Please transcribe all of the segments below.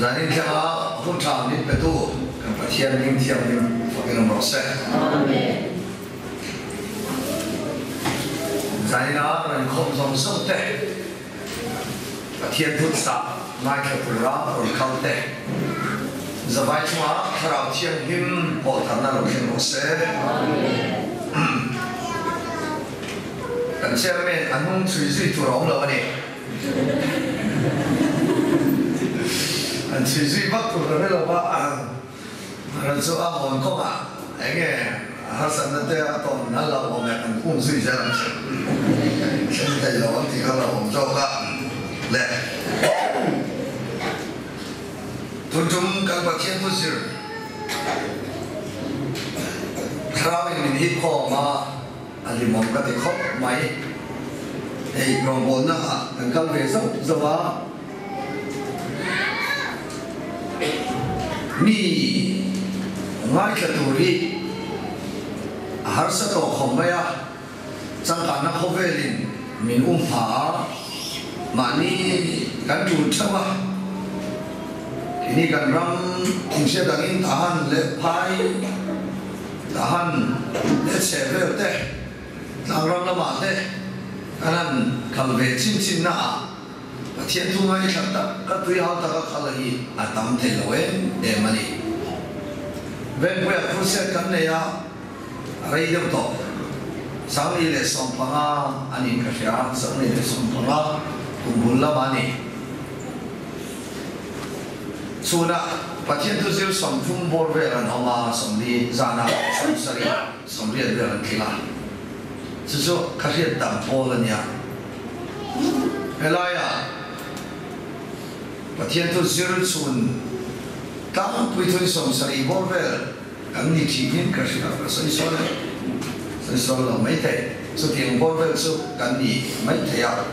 Zanin thlenga hun tha min petu kan Pathian hming thianghlim fakin awm rawh se. Zanin a rawn khawm zawng zawng te Pathian thuchah ngaithla tura rawn kal te zavai chunga Thlarau Thianghlim pawltharna lo thleng rawh se. Kan chairman a hnung chhui zui tur a awm lo a ni. An chhui zui vak tur ka hre lo va, ran chu a hawn kawngah eng nge harsatna te a tawn a lo awm leh kan um zui zel ang che. Thleng thei lo ang tih kha lo awm zawk a le. Tun tum kan Pathian thu zir thlarau in min hip khawm a. A hlimawm ka ti khawp mai. Hei rawngbawlna ah kan kal ve zauh zauh a, mi ngaithla tur hi a harsa tawh khawp mai a, changkanna khawvelin min um pha a, mahni kan tul theuh a, keini kan ram inhriat angin Tahan leh Phai, Tahan leh chheh vel te, tlangram lamah te kan han kal ve chin chin na ah Pathian thu ngaithla tak ka tui hau taka kal hi a tam thei lo em em a ni. Venpuia crusade kan nei a, a rei deuh tawh. 2015 a niin ka hria, 2015 kum bul lamah a ni. Chhunah Pathian thu zir 30 bawr vel an awm a, 40 zanah 70, 80 vel an tling a. Chu chu ka hriat dan pawl a nia. Helaiah Pathian thu zir chhun tlangpui thun 70 bawr vel kan ni thin in ka hria, ka sawi sual em? Sawi sual lo maithei. Chutiang bawr vel chu kan ni maithei a.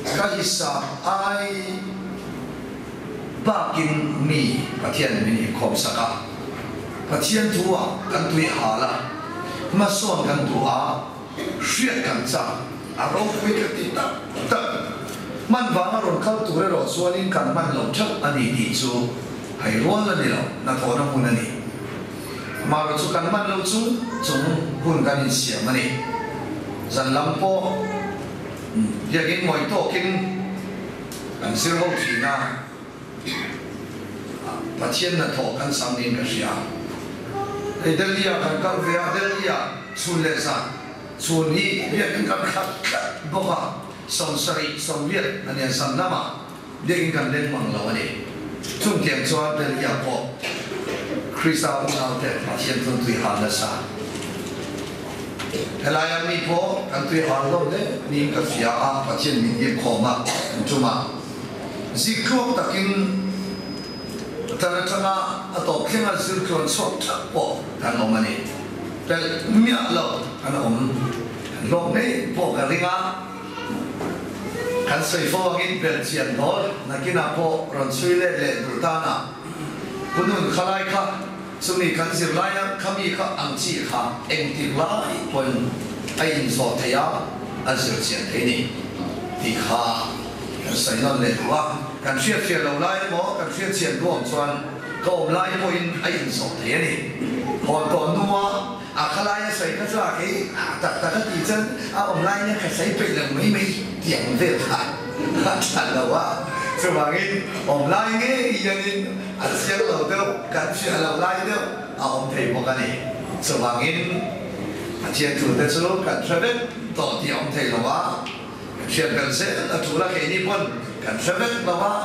Ka hisap ai bakin mi Pathian min inkhawm sak a, Pathian thu ah kan tui hal a, hmasawn kan duh a, hriat kan chak a ropui ka ti tak tak. Hman vanga rawn kal tur erawh chuanin kan hman lo theuh a ni tih chu hai rual a ni lo, hnathawhna hmun a ni. Amaherawh chu kan hman lo chung chung hun kan insiam a ni. Zan lam pawh. Biakin mawi tawkin kan zir ho thin a, Pathian hnathawh kan sam niin ka hria. Hei Delhi ah kan kal ve a, Delhi ah chhun leh zan chhun hi biakin kan khat tlat bawk a, 70, 80 a nia zan lamah biakin kan leng mang lo a ni. Chungtiang chuan Delhi ah pawh Krista unaute Pathian chuan tui hal nasa. Helaia mi pawh kan tui hal lo hle niin ka hria a, Pathian min hip khawm a, kan tum a. Ziktluak takin tan atanga a tawp thlenga zirtluan chhuak thap pawh kan awm a ni. Pelh miah lo kan awm hlawk ngei pawh ka ring a. Kan sawi fo angin belh chian dawl nakinah pawh rawn chhui let leh duh tanah Punun khalai kha chumi kan zirlaia khami kha ang chi kha engtik lai pawhin a inzawh thei a, a zir chian thei ni tih kha kan sawi nawn leh duh a. Kan hriatfiah lo lai emaw kan hriatchian duh ang chuan ka awm lai pawhin a inzawh thei a ni. Hawn tawh hnua A khalai a sawi kha chu a kei tak tak a tih chuan a awm lai nia ka sawi peih lo mai mai tiang vel kha a tha lo a, chuvangin awm lai ngei hianin a chiang lo deuh, kan hriah lo lai deuh a awm thei bawk a ni. Chuvangin Pathian thu te chu kan hre vek tawh tih a awm thei lo a, kan hriat belh zel a tul a, keini pawn kan hre vek lo a.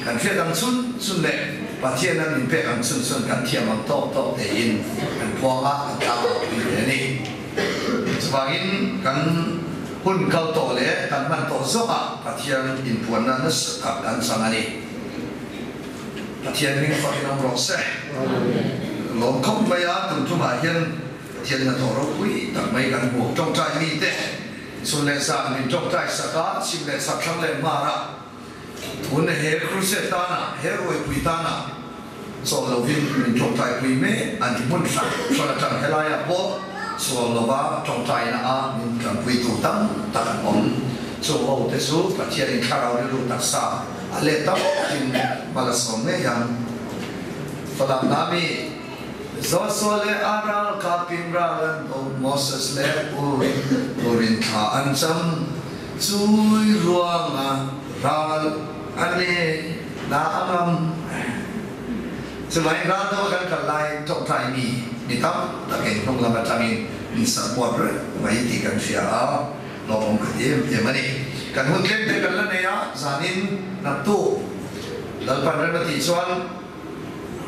Kan hriat ang chun chun leh Pathian a min pek ang chun chun kan thiam ang tawk tawk teiin kan phuang a, kan tlang lo pui ve a ni. Chuvangin kan hun kal tawh leh kan hman tawh zawkah Pathian inpuanna nasa tak kan chang a ni. Pathian hming fakin awm rawh se. Lawm khawp mai a, tun tumah hian Pathian hnathawh ropui tak mai kan hmu. Tawngtai mite chhun leh zan min tawngtai sak a, chhim leh chhak thlang leh hmar a, Tun he crusade tana, he ruaipui tana chawl lovin min tawngtaipui mek a ni. Hmun hrang hrang atang helaiah pawh Chuang lova tawngtaina a min tlanpuitu tam tak an awm. Chung ho te chu Pathianin thlarau rilru taksa a let tam takin mal a sawm ngei ang. Falam Nami, Joshua leh a ralkapin ral an do, Moses leh Ur turin thla an cham, chui ruanga ral a ne na a ngam. Chuvangin ral deuha kan kal laiin tawngtai mi mi tam takin hnung lam atangin min support reng mai tih kan hria a, lawmawm ka ti em em a ni. Kan hun tlem te kan la nei a, zanin naktuk Lalpan rem a tih chuan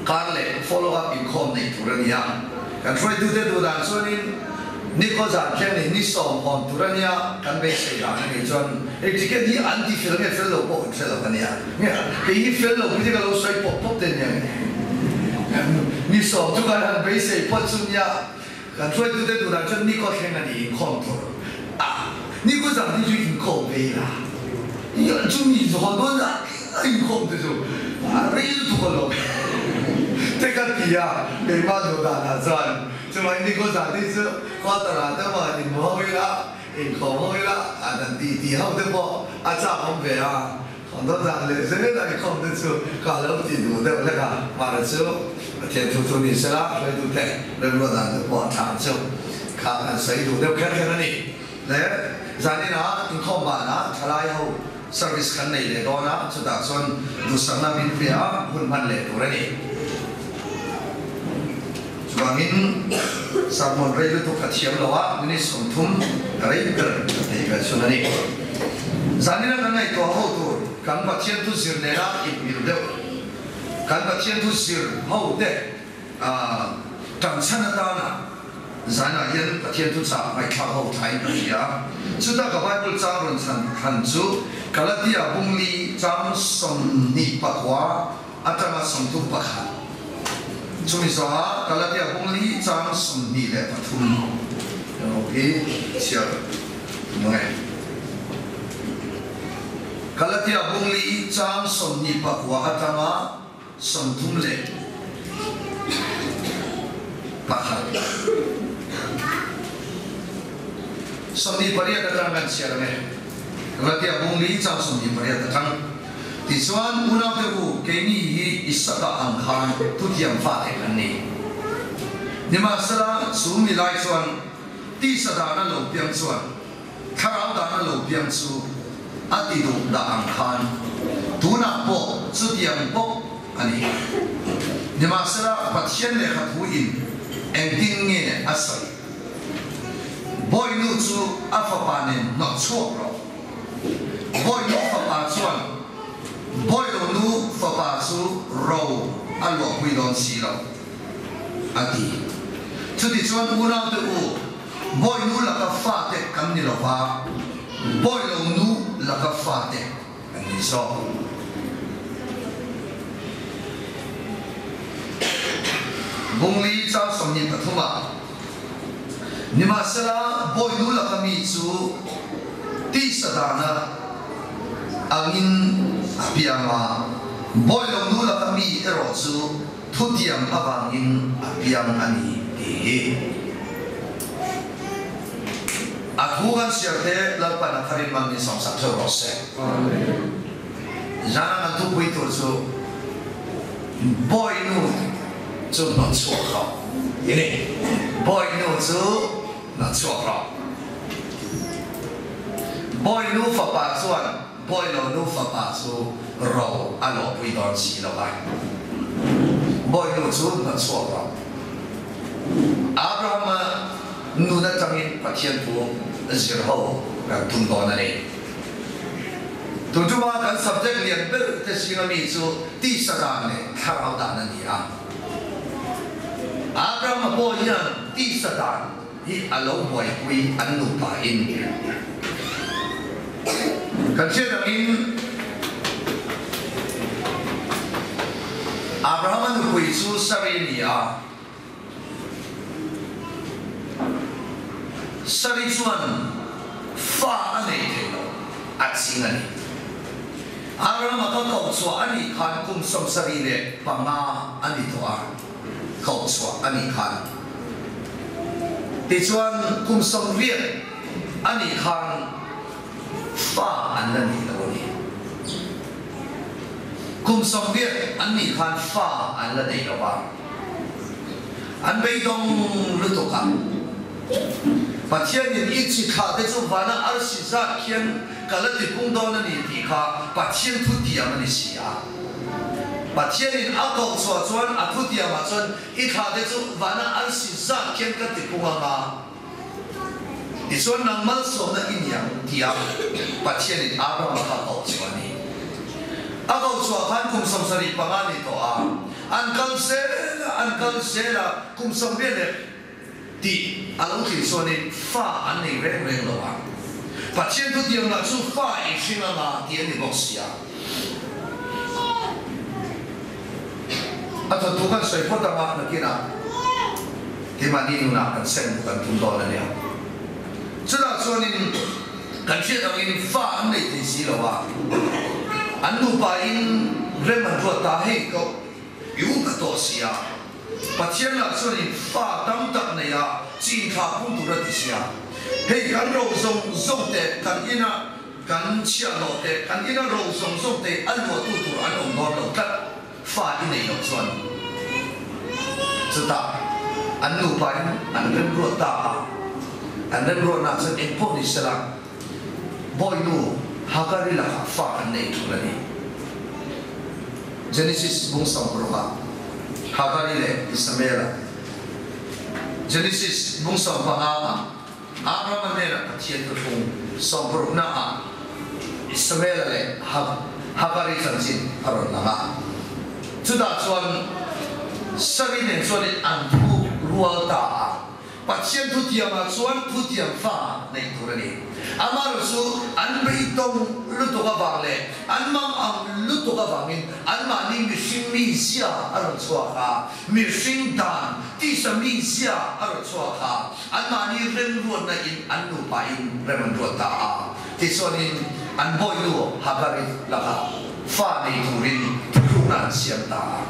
kar leh follow up inkhawm neih tur a ni a. Kan hruaitute duh dan chuanin Niko zan thleng ni ni sawmhawm tur a nia, kan beisei dan a nih chuan hei ticket hi an ti fel nge fel lo pawh kan hre lo a nia. Nge kei hi fel lo pawh hi ka lo sawi pawp pawp te nia nge. Ni sawm chu kan han beisei phawt chu nia, kan hruaitute duh dan chuan Niko thleng a ni inkhawm tur a, Niko zan hi chu inkhawm ve ila chu mi haw dawn zan a inkhawm te chu a rei lutuk alawm te ka ti a, keimah duh danah chuan. Chuvangin ni khaw zan hi chu quarter ah te pawh in hmu ho ila, inkhawm ho ila, an han tih tih ho te pawh a chak awm ve a, thawmhnaw zan leh zel a inkhawm te chu ka lo ti duh deuh hlek a, mahni chu Pathian thu thu ni sela hruaitute remruat dan te pawh a tha ang chu kha kan sawi duh deuh kher kher a ni. Le zaninah inkhawm banah thalai ho service kan nei leh dawn a, chutah chuan duhsakna min pe a, hun hman leh tur a ni. Chuvangin sermon rei lutuk ka thiam lo a, minute 30 rei ber ka thei ve chhun a ni. Zanina kan ngaihtuah ho tur kan Pathian thu zir nena inmil deuh, kan Pathian thu zir ho te Ṭanchhan atana zanah hian Pathian thuchah ngaihthlak ho thain ka hria. Chuta ka Bible chang rawn chhan thlan chu Galatia bungli chang 29 atanga 31. Chumi zawhah Galatia bungli chang 23 erawh hi chhiar tum ang e. Galatia bungli chang 29 atanga 31. 28 atang kan chhiar ang e. Galatia bung li chang 28 atang. Tichuan, unaute u, keini hi Isaka ang khan thutiam fate kan ni. Nimahsela, chu mi lai chuan tisa dana lo piang chuan Thlarau dana lo piang chu a ti duh dah ang khan tunah pawh chutiang bawk a ni. Nimahsela, Pathian lehkha thu in engtin nge a sawi? Bawinu chu a fapa nen hnawt chhuak rawh. Bawinu fapa chuan Bawilonu fapa chu ro a luahpui dawn si lo, a ti. Chutichuan unaute u, Bawinu laka fate kan ni lova, bawilo nu laka fate kan ni zawk. Bungli chang 23 ah, Nimahsela, bawinu laka mi chu tisa dana angin a piang a, bawilo nu laka mi erawh chu Thutiam avangin a piang a ni tih hi a thu kan siar te Lalpan a tharin man min sawmsak theuh rawh se. Zana kan thupui tur chu Bawinu chu hnawt chhuak rawh tih a ni. Bawinu chu hnawt chhuak rawh. Bawinu fapa chuan Bawilo nu fapa chu ro a lawhpui dawn si lo a, Bawinu chu hnawtchhuak rawh. Abrahama nun atangin Pathian thu zir ho kan tum dawn a ni. Tun tuma kan subject lian ber te zinga mi chu tisa dan leh thlarau dan a ni a. Abrahama pawh hian tisa dan hi a lo buaipui an nupa in. Kan hriat angin Abrahama nupui chu Sari a ni a. Sari chuan fa a nei thei lo, a ching a ni. Abrahama ka koh chhuah a nih khan kum 75 a ni tawh a, koh chhuah a nih khan. Tichuan kum 80 a nih khan fa an la nei lo a ni. Kum 80 an nih khan fa an la nei lo a. An beidawng lutuk a. Pathianin i chi thlah te chu vana arsi zat khian ka la ti pung dawn a ni tih kha Pathian thutiam a ni si a. Pathianin a koh chhuah chuan a thutiamah chuan i thlah te chu vana arsi zat khian ka ti pung anga tichuan nang malsawmna i ni ang tia Pathianin Abrahama kha a koh chhuah a ni. A koh chhuah khan kum 75 ni tawh a, an kal zel a, an kal zel a, kum 80 leh tih a lo thlin chuanin fa an nei reng reng lo a. Pathian thutiang lah chu fa i hring anga tih a ni bawk si a. A thawnthu kan sawi phawt anga nakinah keimahni nunah kan sen kan tum dawn a nia. Chutah chuanin kan hriat angin fa an nei thei si lo a, an nupa in rem an ruat ta hei koh i upa tawh si a. Pathian lah chuanin fa tam tak nei a chin thla phung tur a ti sia. Hei kan ro zawng zawng te kan ina kan chhiahhlawh te kan ina ro zawng zawng te a luahtu tur an awm dawn lo tlat fa i nei loh chuan. Chutah an nupa in an remruat ta a, an remruatna chuan engpawh ni sela Bawinu Hagari lakah fa an nei thul a ni. Genesis bung 60 ah Hagari leh Isamaela. Genesis bung 15 ah Abrahama hnenah Pathian thuthlung 60 na ah Isamaela leh Hagari chanchin a rawn lang a. Chutah chuan Sari nen chuanin an thu rual ta a. Pathian thutiamah chuan thutiam fa neih tur a ni. Amaherawh chu an beidawng lutuk avang leh an mang ang lutuk avangin anmahni mihring mizia a rawn chhuak a, mihring dan tisa mizia a rawn chhuak a, anmahni remruatna in an nupa in rem an ruat ta a. Tichuanin an bawihnu Hagari lakah fa nei turin thuthlukna an siam ta a.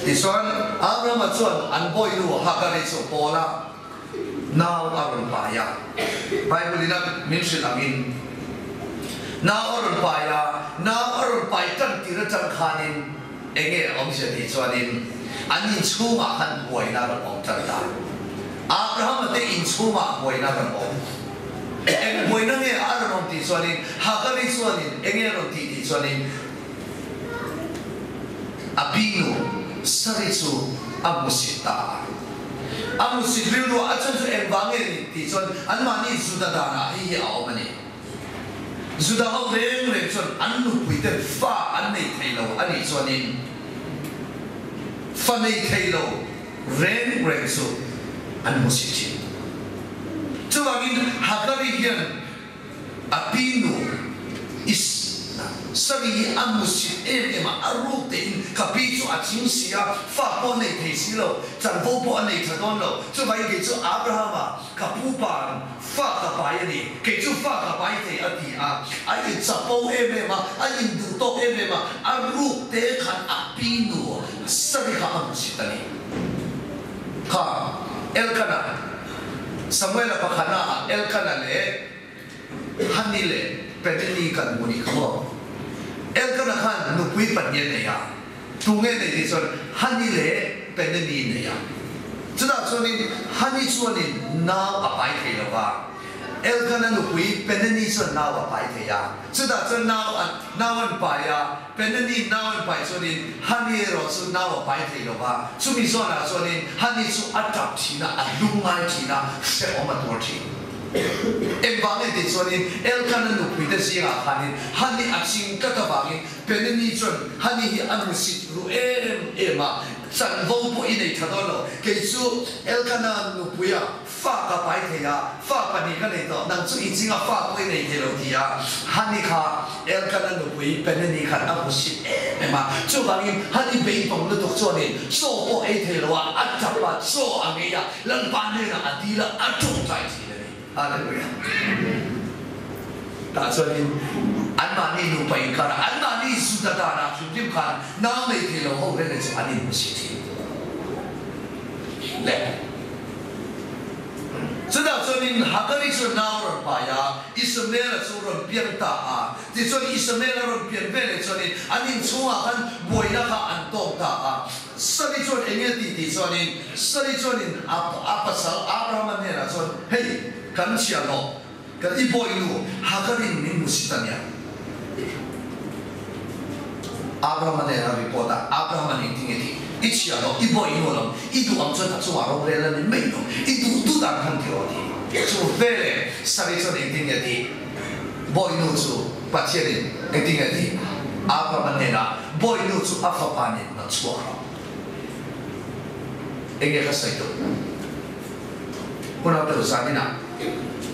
Tichuan, Abrahama chuan an bawihnu Hagari chu pawl a, nau a rawn pai a. Bible-in a min hrilh angin, Nau a rawn pai a, nau a rawn pai tan tir atang khanin eng nge a awmzia tih chuanin an inchhungah khan buaina a rawn awm tan ta. Abrahama te inchhungah buaina a rawn awm. Eng buaina nge a rawn awm tih chuanin Hagari chuanin eng nge a rawn tih tih chuanin, A binu Sari chu a hmusit ta a. A hmusit rilru a chhan chu engvang nge ni tih chuan anmahni Juda danah hei hi a awm a ni. Juda ho reng reng chuan an nupuiten fa an nei thei lo a nih chuanin fa nei thei lo reng reng chu an hmusit thin. Chuvangin Hagari hian A pi nu is Sari hi a musit em em a, a ruk tein ka pi chu a ching si a, fa pawh a nei thei si lo, chanvo pawh a nei tha dawn lo, chuvangin kei chu Abrahama ka pu pa'n fa ka pai a ni, kei chu fa ka pai thei a ti a, a inchapo em em a, a induh tawk em em a, a ruk te khan a pi nu Sari kha a musit a ni. Kha Elkana. Samuela pakhana ah Elkana leh Hani leh Penini kan hmu nih kha maw? Elkana khan nupui pahnih a nei a, tunge nei tih chuan Hani leh Penini nei a. Chutah chuanin Hani chuanin nau a pai thei lo va, Elkana nupui Penini chuan nau a pai thei a. Chutah chuan nau nau an pai a, Penani nau an pai chuanin Hani erawh chu nau a pai thei lo va, chumi zawnah chuanin Hani chu a tap thin a, a lung ngai thin a, hrehawm a tuar thin. Engvang nge tih chuanin Elkana nupuite zingah khanin Hani a ching tlat avangin Penani chuan Hani hi a nusit ru em em a, chanvo pawh i nei tha dawn lo, kei chu Elkana nupuia Fa ka pai thei a, fa pahnih ka nei tawh, nang chu i chinga fa pawh i nei thei lo ti a, Hani kha Elkana nupui Penani khan a hmu sit em em a, chuvangin Hani beidawng lutuk chuanin chaw pawh ei thei lo a, a tap a, chaw a ngei a, Lalpa hnenah a dil a, a tawngtai thin a ni. Hallelujah. Tah chuanin anmahni nupa inkarah, anmahni Juda danah hrimhrim khan nau nei thei lo ho reng reng chu an inhmu sit thin. Le. Chutah chuanin Hagari chu nau rawn pai a, Ismaela chu rawn piang ta a. Tichuan Ismaela rawn pian veleh chuanin an inchhungah khan buaina kha an tawk ta a. Sari chuan eng nge tih tih chuanin Sari chuanin a pasal Abrahama hnenah chuan, Hei, kan chhiahhlawh, kan i bawihnu Hagarin min hmu si ta nia. Abrahama hnenah report a, Abrahama nih tinge tih? I chhiahhlawh, i bawihnu lam, i duh ang chuan a chungah rorel a ni mai lo, i duh duh dan khan ti rawh a ti. Chu veleh Sari chuan engtin nge tih? Bawihnu chu Pathianin engtin nge tih? Abrahama hnenah, Bawihnu chu a fapa nen hnawt chhuak rawh. Enge ka sawi duh? Hunau deuh zaninah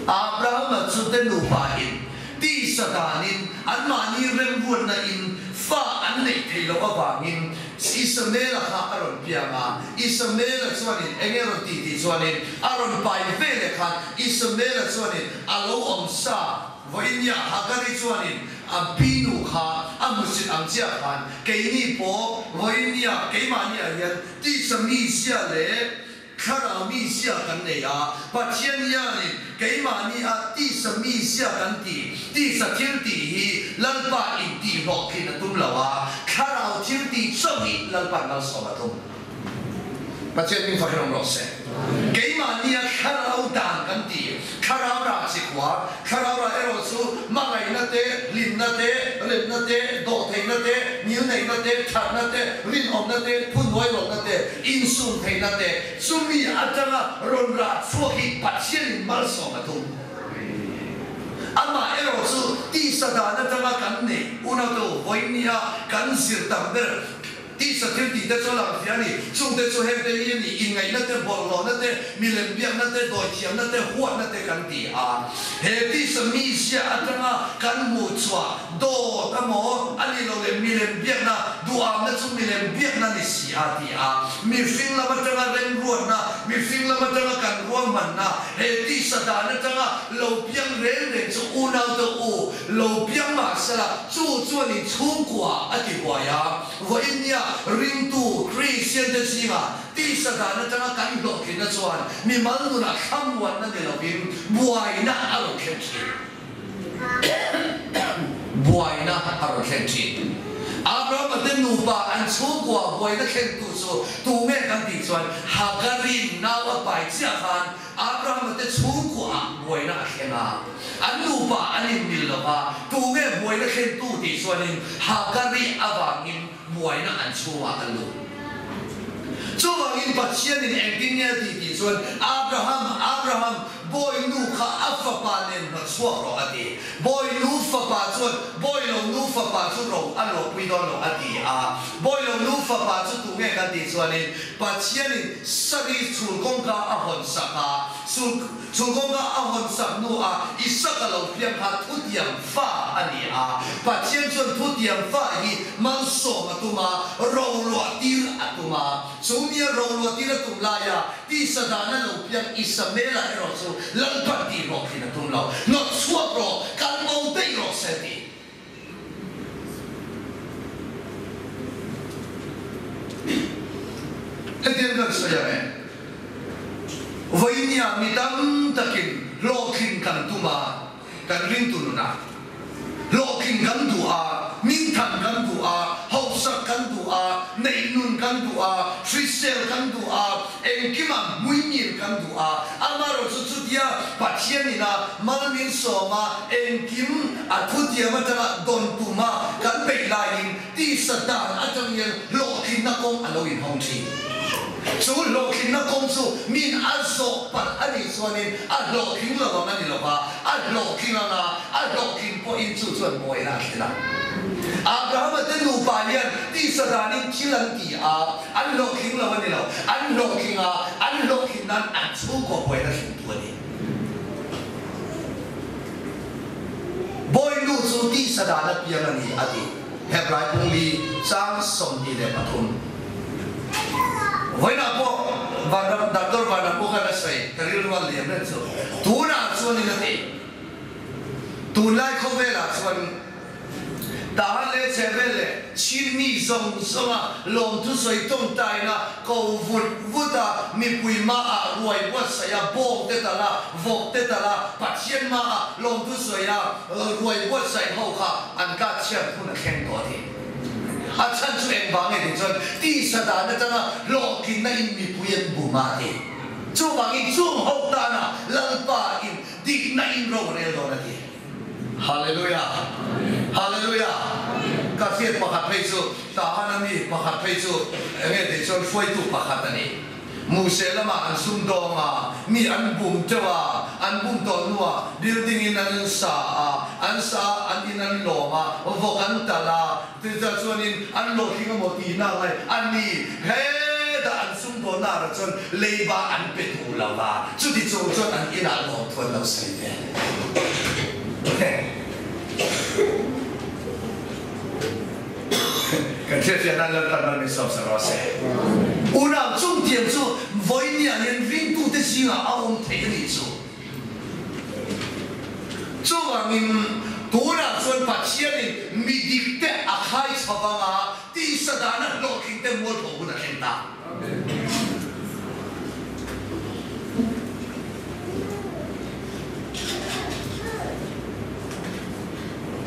Abrahama chu te nupa in tisa danin anmahni remruatna in fa an neih theih loh avangin Ismaela kha a rawn piang a. Ismaela chuanin enge rawn tih tih chuanin a rawn pai veleh khan Ismaela chuanin a lo awm sa vawinia Hagari chuanin a binu kha a hmusit ang chiah khan keini pawh vawinia keimahniah hian tisa mizia leh Thlarau mizia kan nei a, Pathian hianin keimahni a tisa mizia kan tih, tisa thil tih hi Lalpa intihhlawhtlin a tum lo a, Thlarau thil tih chauh hi Lalpa'n malsawm a tum. Pathian min fak hlawm rawh se. Keimahni a Thlarau dan kan tih, Thlarau rah chi khua, Thlarau rah erawh chu hmangaihna te, hlimna te, remna te, dawhtheihna te, ngilneihna te, thatna te, rinawmna te, thuhnuairawlhna te, insum theihna te, chumi atanga rawn rah chhuak hi Pathianin malsawm a tum. Amah erawh chu tisa dan atanga kan neih unautu vawinia kan zir tam ber Tisa thil tih te chu a lang thei a ni. Chungte chu hengte hi a ni, inngaihna te, bawlhhlawhna te, milem biakna te, dawithiamna te, huatna te kan ti a. He tisa mizia atanga kan hmuh chhuah dawt a maw a nih loh leh milem biakna, duhamna chu milem biakna ni si a ti a. Mihring lam atanga remruatna, mihring lam atanga kan ruahmanna, he tisa dan atanga lo piang reng reng chu unaute u lo piang mahsela chu chuan inchhungkua a ti buai a. Vawinia ringtu Kristiante zingah tisa dan atanga kan hlawhtlinna chuan mimal nunah thlamuanna ni lovin buaina a rawn thlen thin. Buaina a rawn thlen thin. Abrahama te nupa an chhungkua buaina thlentu chu tunge kan tih chuan Hagarin nau a pai chiah khan Abrahama te chhungkuaah buaina a thleng a, an nupa an inmil lo va, tunge buaina thlentu tih chuanin Hagari avangin buaina an chhungah a lut. Chuvangin Pathianin engtin nge a tih tih chuan, Abraham, Abraham, bawinu kha a fapa nen hnawt chhuak rawh a ti. Bawinu fapa chuan bawilo nu fapa chu ro a luahpui dawn lo a ti a. Bawilo nu fapa chu tunge kan tih chuanin Pathianin Sari chhul kawngka a hawn sak a, chhul chhul kawngka a hawn sak hnuah Isaka lo piang kha thutiam fa a ni a. Pathian chuan thutiam fa hi malsawm a tum a, roluah tir a tum a. Chu nia roluah tir a tum laia tisa dana lo piang Isamela erawh chu Lalpan tih hlawhtlin a tum lo. Hnawt chhuak rawh, kal bo daih rawh se ti. Hetiang kan sawi ang e. Vawinia mi tam takin hlawhtling kan tum a, kan ringtu nunah hlawhtling kan duh a, minthan kan duh a, hausak kan duh a, neihnun kan duh a, hrisel kan duh a, Engkimah hmuingil kan duh a, amaherawhchu chutia Pathian ina mal min sawm a, engkim a thutiam atanga dawn tuma kan beih laiin tisa dan atang hian hlawhtlinna kawng a lo inhawng thin. Chu hlawhtlinna kawng chu min a zawh palh a nih chuanin a hlawhtling lo ang a ni lo va, a hlawhtling ang a, a hlawhtlin pawhin chu chuan buaina a thlen ang. Abrahama te nupa hian tisa danin thil an ti a, An hlawhtling lo a ni lo, an hlawhtling a, an hlawhtlin nan an chhungkaw buaina hringtu a ni. Bawinu chu tisa dan a piang a ni a ti. Hebrai pungli chang 23. Vawiinah pawh Vanram, Doctor Vanram pawh khan a sawi, ka rilru a liam reng chu. Tunah chuanin a ti. Tunlai khawvelah chuan. Tahan leh chhehvel leh Chin mi zawng zawnga lawmthusawi tawngtaina ko vut vut a, mipui hmaah ruai buatsaih a, bawng te tal a, vawk te tal a, Pathian hmaah lawmthusawi a, ruai buatsaih ho kha an tlakchhiat hun a thleng tawh a ti. A chhan chu engvang nge tih chuan tisa dan atanga hlawhtlinna in mipui an bum a ti. Chuvangin chung ho tana Lalpa in dikna in ro a rel dawn a ti. Hallelujah! Hallelujah! Ka hriat pakhat phei chu Tahan a mi pakhat phei chu enge tih chuan hruaitu pakhat a ni. Muse lamah an sum dawng a, mi an bum teuh a, an bum tawh hnuah building in an sa a, an sa a, an in an lawm a, vawk an talh a, chutah chuanin an hlawhtling emaw tihna a ngai a ni. Hetah an sum dawnna ah chuan leiba an pe duh lo va, chuti chung chuan an inah lawm thu an lo sawi ve. Kan hriatfiah nan Lalpan ram in sawm sa rawh se. Unau chungtiang chu vawinia hian ringtute zingah a awm thei a nih chu. Chuvangin tunah chuan Pathianin mi dikte a khai chho vanga tisa dana hlawhtlingte mualpho hun a thleng ta.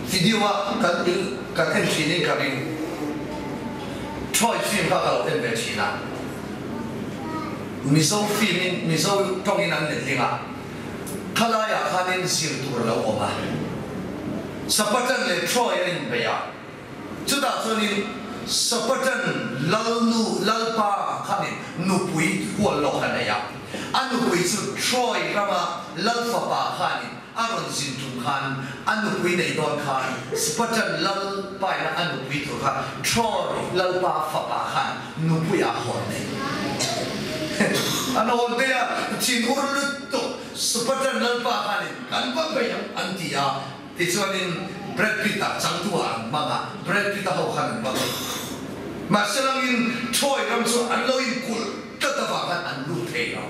Video a kan il kan en thin in ka ring. Troy film kha ka lo en ve thin a. Mizo film in Mizo tawng in an letling a. Khalai ah khan in zir tur a lo awm a. Sapatan leh Troy an inbeih a. Chutah chuanin Sapatan Lalnu Lalpa khanin nupui hual lawk a nei a. A nupui chu Troy rama Lalfapa khanin a rawn zin tum khan a nupui nei dawn khan Spartan Lalpaina a nupui tur kha Troy Lalpa fapa khan nupui a hawn nei. An hawn te a thinur lutuk Spartan Lalpa khanin kan va bei ang an ti a. Tichuanin Brad Pitt-a changtu ah an hmang a, Brad Pitt-a ho khan an hmang a. Mahse langin Troy ram chu an lo inkulh tlat avang khan an lut thei lo.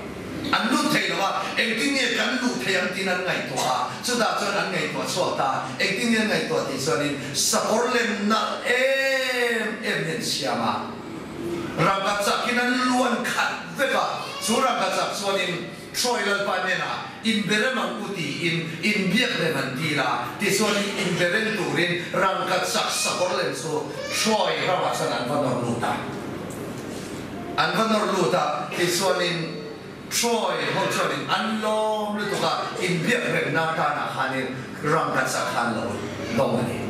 An lut thei lo a, engtin nge kan luh thei ang tiin an ngaihtuah a, chutah chuan an ngaihtuah chhuak ta. Engtin nge an ngaihtuah tih chuanin sakawr lem nalh em em hi an siam a, rangka chakin an luan khat vek a, chu rangka chak chuanin Troy Lalpa hnenah inberem ang u tiin inbiak rem an dil a, tichuan inberem turin rangkhat sak sakawr lem chu Troy ramah chuan an va nawr lut a. An va nawr lut a, tichuanin Troy ho chuanin an lawm lutuk a, inbiak remna tanah khanin rangkhat sak kha an lo dawng a ni.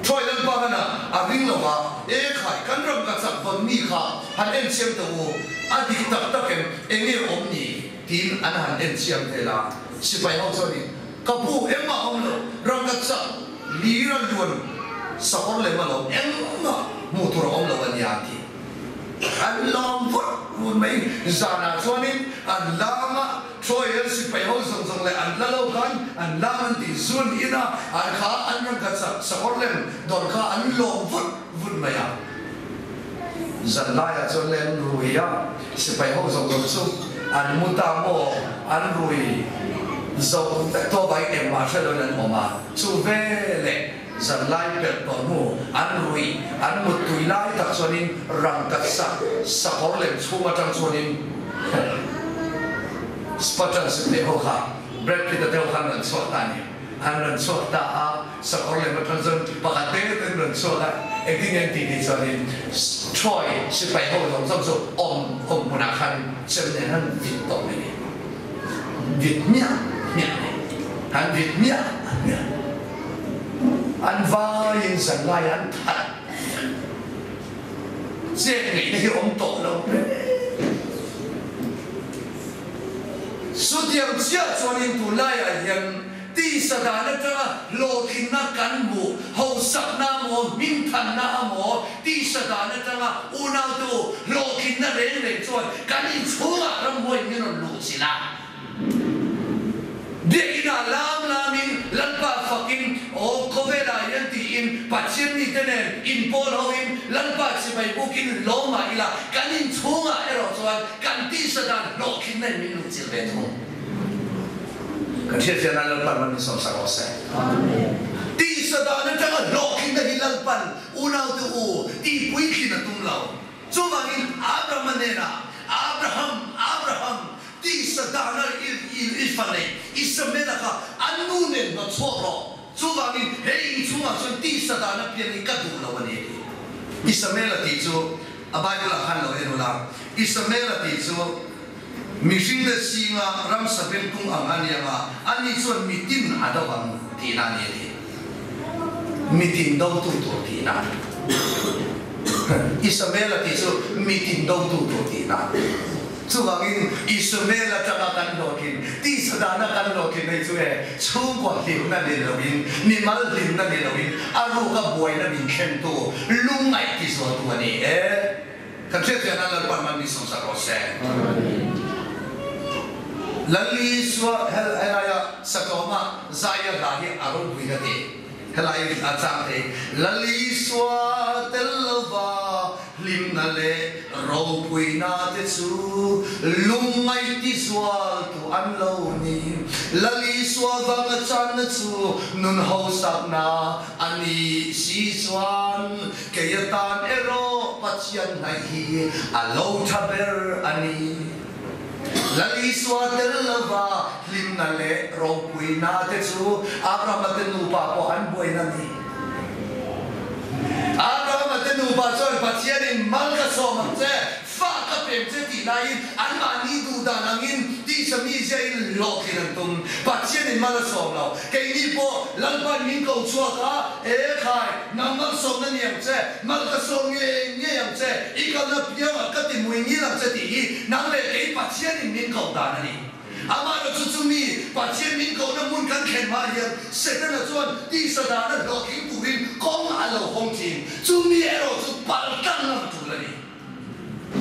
Troy Lalpa hmanah a ring lo va, E khai, kan rangkhat sak vawn mi kha han enchiang teh u, A dik tak tak em, eng nge awm ni? tiin an han en chiang vel a. Sipai ho chuanin, Ka pu, engmah awm lo, rangka chak lir a luan sakawr lem alawm, engmah hmuh tur a awm lo a nia a ti. An lawm vut vut mai. Zanah chuanin an lam a, Troy an sipai ho zawng zawng leh an la lo khan an lam an tih zun in a, an kha an rangka chak sakawr lem dawr kha an lawm vut vut mai a. Zan laiah chuan le an rui a, sipai ho zawng zawng chu an mu ta maw, an rui zo vek tawh avangin engmah hre loin an awm a, chu veleh zan lai pelh tawh hnu an rui an mut tui lai tak chuanin rangkat sak sakawr lem chhung atang chuanin Spartan sipai ho kha Brad Pitt-a te ho khan an rawn chhuak ta a ni. An rawn chhuak ta a, sakawr lem atang chuan pakhat te ten rawn chhuak a, engtin nge an tih tih chuanin Troy sipai ho zawng zawng chu awm awm hmunah khan chem nen han vit tawh mai ni. Vit hmiah hmiah a ni. Han vit hmiah hmiah. An vaiin zanlai an that. Chet ngeihna hi awm tawh lo hle. Chutiang chiah chuanin tunlaiah hian tisa dan atanga hlawhtlinna kan hmuh, hausakna amaw, hmingthanna amaw, tisa dan atanga unaute u hlawhtlinna reng reng chuan kan inchhungah ramhuai min rawn luh chilh a. Biakinah lam lamin Lalpa fakin, Aw khawvelah hian tiin Pathian mite nen inpawl hoin Lalpa chibai bukin lawm mah ila, kan inchhungah erawh chuan kan tisa dan hlawhtlinna in min luhchilh ve thung. Kan hriatfiahna Lalpa ram in sawmsak rawh se. tisa dan atanga hlawhtlinna hi Lalpan unaute u tihpuitlin a tum lo. Chuvangin Abrahama hnenah, Abraham, Abraham, tisa dana i fa neih Ismaela kha a nu nen hnawt chhuak rawh. Chuvangin he inchhungah chuan tisa dana pian hi ka duh lo a ni a ti. Ismaela tih chu a Bible-ah khan lo en ula, Ismaela tih chu mihringte zinga ramsa bengtung ang a ni anga, ani chuan mitin a do ang tihna a ni a ti. Mitin dotu tur tihna a ni. Ismaela tih chu mitin dotu tur tihna a ni. Chuvangin Ismael atanga kan hlawhtlin, tisa dana kan hlawhtlin hei chu e, chhungkua hlimna ni loin, mimal hlimna ni loin, a ruka buaina min thlentu, lungngaih tizualtu a ni e. Kan hriatfiahna Lalpan man min sawmsak rawh se. Lal Isua helaia Satlawma Zaia hla hi a ropui ka ti. Helai a chang thei. Lal Isua tel lova hlimna leh ropuina te chu lungngaih tizual tu an lo ni. Lal Isua vanga channa chu nun hausakna a ni si chuan kei atan erawh Pathian hnaih hi a lo tha ber a ni. Lal Isua tel lova hlimna leh ropuina te chu Abrahama te nupa pawh an buaina a ni. Abrahama te nupa chuan Pathianin mal ka sawm ang che, fa ka pem che tih laiin anmahni duh dan angin tisa mizia in hlawhtlin an tum. Pathianin mal a sawm lo. Keini pawh Lalpan min ko chhuak a, E khai, nang malsawmna ni ang che, mal ka sawm ngei ngei ang che, i kalna piangah ka ti mui ngil ang che tih hi nang leh kei Pathianin min koh dan a ni. Amaherawh chu chumi Pathian min kohna hmun kan thlen hma hian Setana chuan tisa dana hlawhtling turin kawng a lo hawng thin. Chumi erawh chu paltlang ngam tul a ni.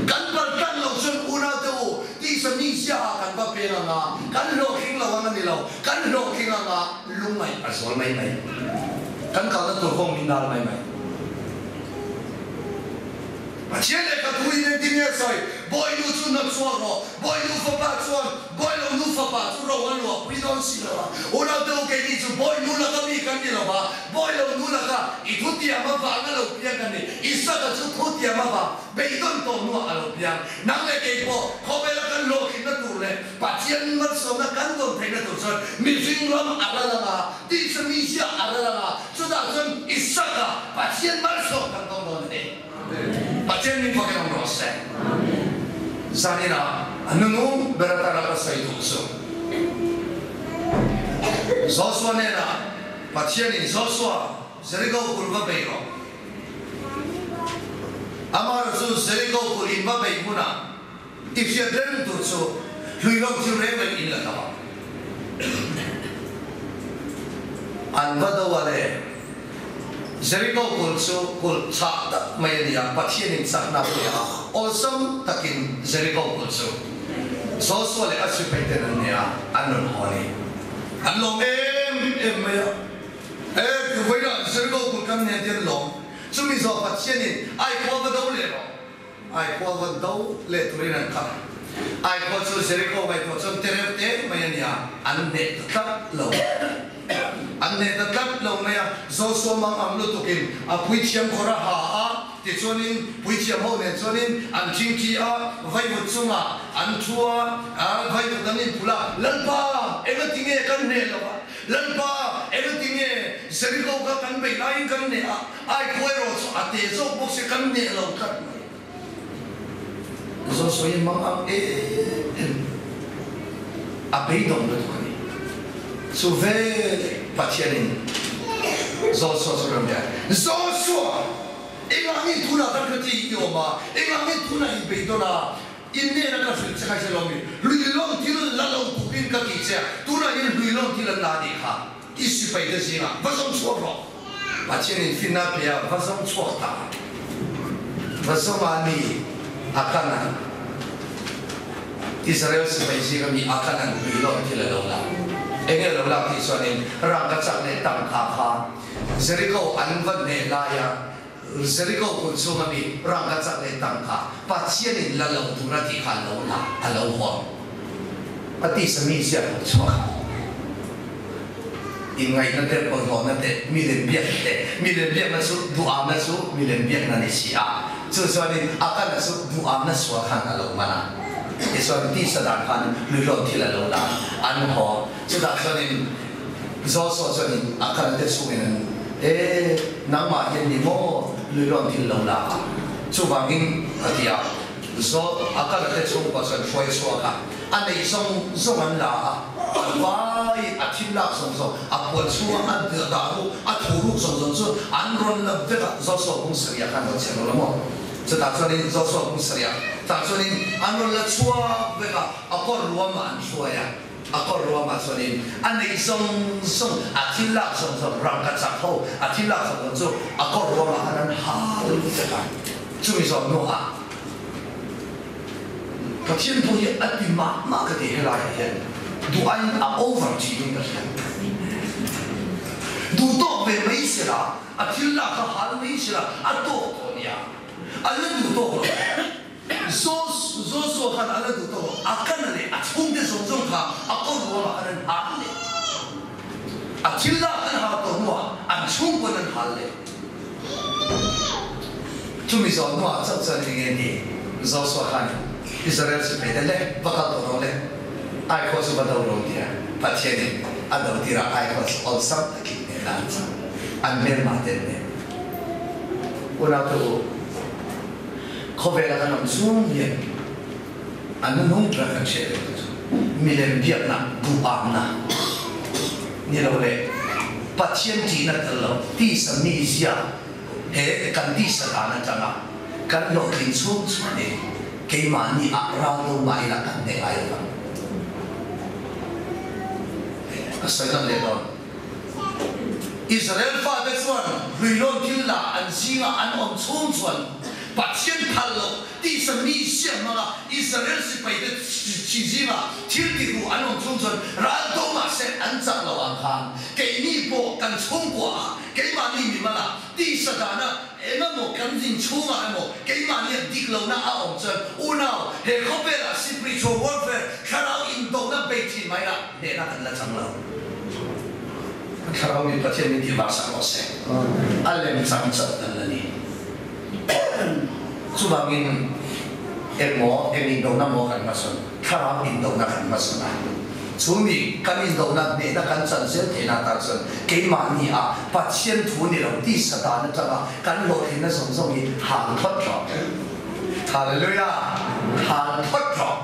Kan paltlang lo chuan unaute u, tisa mi ziaha kan va peng anga, kan hlawhtling lo ang a ni lo, kan hlawhtling anga lungngaih a zual mai mai. Kan kalna tur kawng min dal mai mai. Pathian lehkha thu in engtin nge sawi? Bawinu chu hnawt chhuak rawh, bawinu fapa chuan bawilo nu fapa chu ro a luah pui dawn si lo a. Unaute u keini chu bawinu laka mi kan ni lo va, bawilo nu laka i thutiam avanga lo piang kan ni. Isaka chu thutiam avang beidawn tawh hnuah a lo piang. Nang leh kei pawh khawvela kan hlawhtlinna tur leh Pathian malsawmna kan dawn theihna tur chuan mihring ram a ral anga, tisa mizia a ral anga, chutah chuan Isaka Pathian malsawm kan dawng dawn a ni. Pathian min fakin awm rawh se. Zaninah a nunu ber atana ka sawi duh chu Joshua hnenah Pathianin Joshua, Jericho kulh va bei rawh. Amaherawh chu Jericho kulh in va bei hmunah i hriat reng tur chu hluihlawm thil reng reng in la hlau ang. An va do a le. Jericho kulh chu kulh chhah tak mai a ni a, Pathianin chakna a pe a, awlsam takin Jericho kulh chu Joshua leh a sipaiten an nia, an rawn haw a ni. An lawm em em mai a, E, vawilah Jericho kulh kan nen te an lawm. Chumi zawh Pathianin Ai khua va do leh rawh. Ai khua va do leh turin an kal. Ai khua chu Jericho ngaihtuah chuan te reuh te mai a nia, an hneh ta tlat lo. An hneh ta tlat lo mai a, Joshua mang ang lutukin a puithiam khawr a ha a, tichuanin puithiam ho nen chuanin an thingthi a, vaivut chungah an thu a, vaivut an inphul a, Lalpa, engatinge kan hneh lo va? Lalpa, engatinge Jericho kha kan beih laiin kan hneh a, Ai khuai erawh chu a te zawk bawk se kan hneh lo tlat mai. Joshua hi mang ang em em a beidawng lutuk a ni. Chu veleh Pathianin Joshua chu rawn bia, Joshua, engah nge tunah kan hre i awm a, engah nge tunah i beidawn a, in hnena ka hrilh che kha i hre lo mi? Hluihlawn thil la lo turin ka ti che a, tunah hian hluihlawn thil an la a nih kha. I sipaite zingah va zawng chhuak rawh. Pathianin finna a pe a, va zawng chhuak ta. Va zawng a ni a kan a. Israel sipai zinga mi a kan an hlui lawm thil a lo lak. Enge a lo lak tih chuanin rangkachak leh tangka kha Jericho an va hneh laia Jericho kulh chhunga mi rangkachak leh tangka Pathianin la lo tura tih kha a lo la, a lo hawn. A tisa mi ziak lo chhuak. Inngaihna te, bawlhhlawhna te, milem biakna te, milem biakna chu duhamna chu milem biakna ni si a. Chu chuanin Akana chu duhamna sual khan a lo man a. Tichuan tisa dan khan hluihlawn thil a lo la an haw. Chutah chuanin Joshua chuanin Akana te chungin an E, nangmah hian ni maw hluihlawn thil lo la a? Chuvangin a ti a. Zo Akana te chhungkua chuan hruai chhuak a. A neih zawng zawng an la a, a vai a thil lak zawng zawng, a puan chhunga a dah ruk, a thu ruk zawng zawng chu an rawn la vek a, Joshua kung sarih khan rawn chhiar lo la maw? Chutah chuanin Joshua kung sarih tah chuanin an rawn la chhuak vek a, a kawr ruamah an hruai a, a kawr ruamah chuanin a neih zawng zawng, a thil lak zawng zawng, rangka chak ho a thil lak zawng zawng chu a kawr ruamah khan an hal vek a, chumi zawng hnuah. Pathian pawh hi a ti mah mah ka ti helai ah hian duh aiin a over tih in ka hria. Duh tawk ve mai sela, a thil lak kha hal mai sela a tawk tawh nia. A la duh tawk lo. Joshua khan a la duh tawk lo. A kana leh a chhungte zawng zawng kha a kawr ruangah khan an hal leh. A thil lak an hal tawh hnuah an chhungkawn an hal leh. Chumi zawh hnuah chauh chuan eng nge ni Joshua khan Israel sipai te le va kal tawh rawh le, ai khaw chu va do rawh tia Pathianin a do tirah ai khaw chu awlsam takin hnehna an chang. An hmelma te an hne. Unaute u, khawvela kan awm chung hian a nunung ber kan hriat reng chu milem biakna duhamna ni lo leh Pathian tihna tel lo tisa mizia he kan tisa dan atanga kan hlawhtlin chhung chuan e keimahni ah ral do mah ila kan hneh ngai lo vang. Ka sawi ngam leh dawn. Israel fate chuan hluihlawn thil la an zingah an awm chhung chuan Pathian phal loh Tisa mi siam hmanga Israel sipaite chi zinga thil ti ru an awm chung chuan ral do mah se an chak lo ang khan keini pawh kan chhungkua ah keimahni mimal ah tisa dana eng emaw kan zin chhungah emaw keimahni ah dik lohna a awm chuan unau he khawvel ah spiritual warfare thlarau indona bei thin mai lah hnehna kan la chang lo. Thlarau min Pathian min tih vang sak rawh se. A lem chang chauh kan la ni. Chuvangin engmaw, eng indona maw kan hmasawn, thlarau indona kan hmasawn a. Chu mi kan indona hnehna kan chan zel theihna atan chuan keimahni ah Pathian thu ni lo tisa dan atanga kan hlawhtlinna zawng zawng hi hal phawt rawh. Hallelujah! Hal phawt rawh.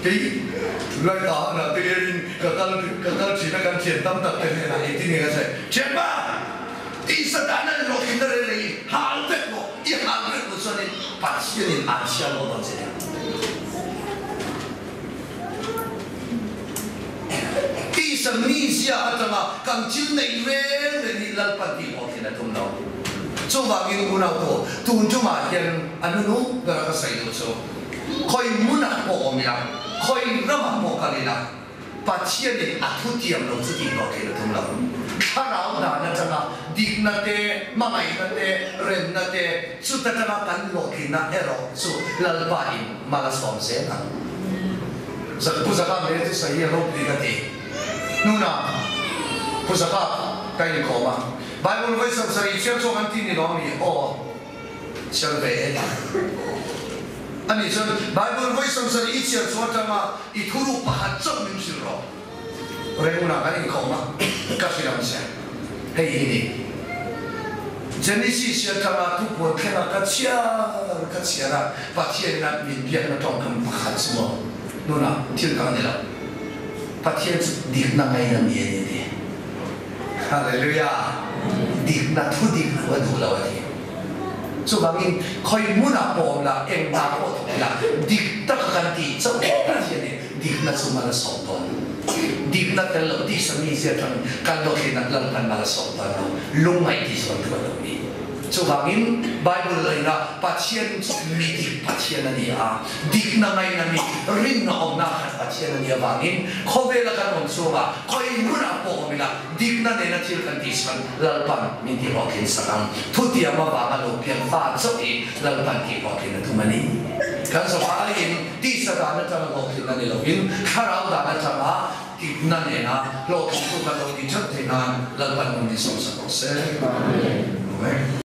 Kei lai ta na te in ka kal ka kal thin a kan thian tam tak te hnenah engtin nge ka sawi thianpa i satana in hlawhtlinna reng reng i hal vek maw i hal vek lo chuanin Pathian in an chhiar lo dawn che nia. Tisa mizia atanga kan thil neih reng reng hi Lalpan tih hlawhtlin a tum lo. Chuvangin unau pawh tun tumah hian a nunung ber a ka sawi duh chu. Khawi hmunah pawh awm ila, khawi ramah pawh kal ila, Pathianin a thutiam lo chu tih hlawh theih a tum lo. Thlarau dan atanga dikna te, hmangaihna te, remna te, chuta tanga kan hlawhtlinna erawh chu Lalpa in mal a sawm zel ang. Pu Zaka hmel chu sawi hi a ropui ka ti. Hnuna Pu Zaka ka inkhawm a, Bible vawi 70 chhiar chhuak an ti ni lawm mi? Aw. Chhiar ve e. Ani chuan Bible vawi 70 i chhiar chu atanga i thuruk pakhat chauh min hrilh rawh. Renguna kan inkhawm a, ka hrilh ang che. Hei hi ni. Genesis atanga thupuan thlenga ka chhiar ka chhiar a, Pathian ina min biakna tawngkam pakhat chu maw nunah thil dang ni lo. Pathian chu dikna ngaina mi a ni a ti. Hallelujah! Dikna thu dik lo a duh lo a ti. Chuvangin khawi hmunah pawh awm la, eng hna pawh thawk ila, dik taka kan tih chauh hi Pathian nih dikna chu mal a sawm dawn. Dikna tel lo tisa mizia atang kan hlawhtlinna Lalpan mal a sawm dawn lo, lungngaih tih zawn thu a lo ni. Chuvangin Bible laina Pathian chu mi dik Pathian a ni a, dikna ngaina mi, rinna awmna khat Pathian a nih avangin khawvela kan awm chhungah khawi hmunah pawh awm ila dikna nena thil kan tih chuan Lalpan min tihhlawhtlin sak ang. Thutiam avanga lo piang fa chauh hi Lalpan tihhlawhtlin a tum a ni. Kan zavaiin tisa dan atanga hlawhtlinna ni lovin thlarau dan atanga. Dikna nena hlawhtling tu kan lo tih ṭhat theih nan Lalpan nun hi sawmsak rawh se. Amen.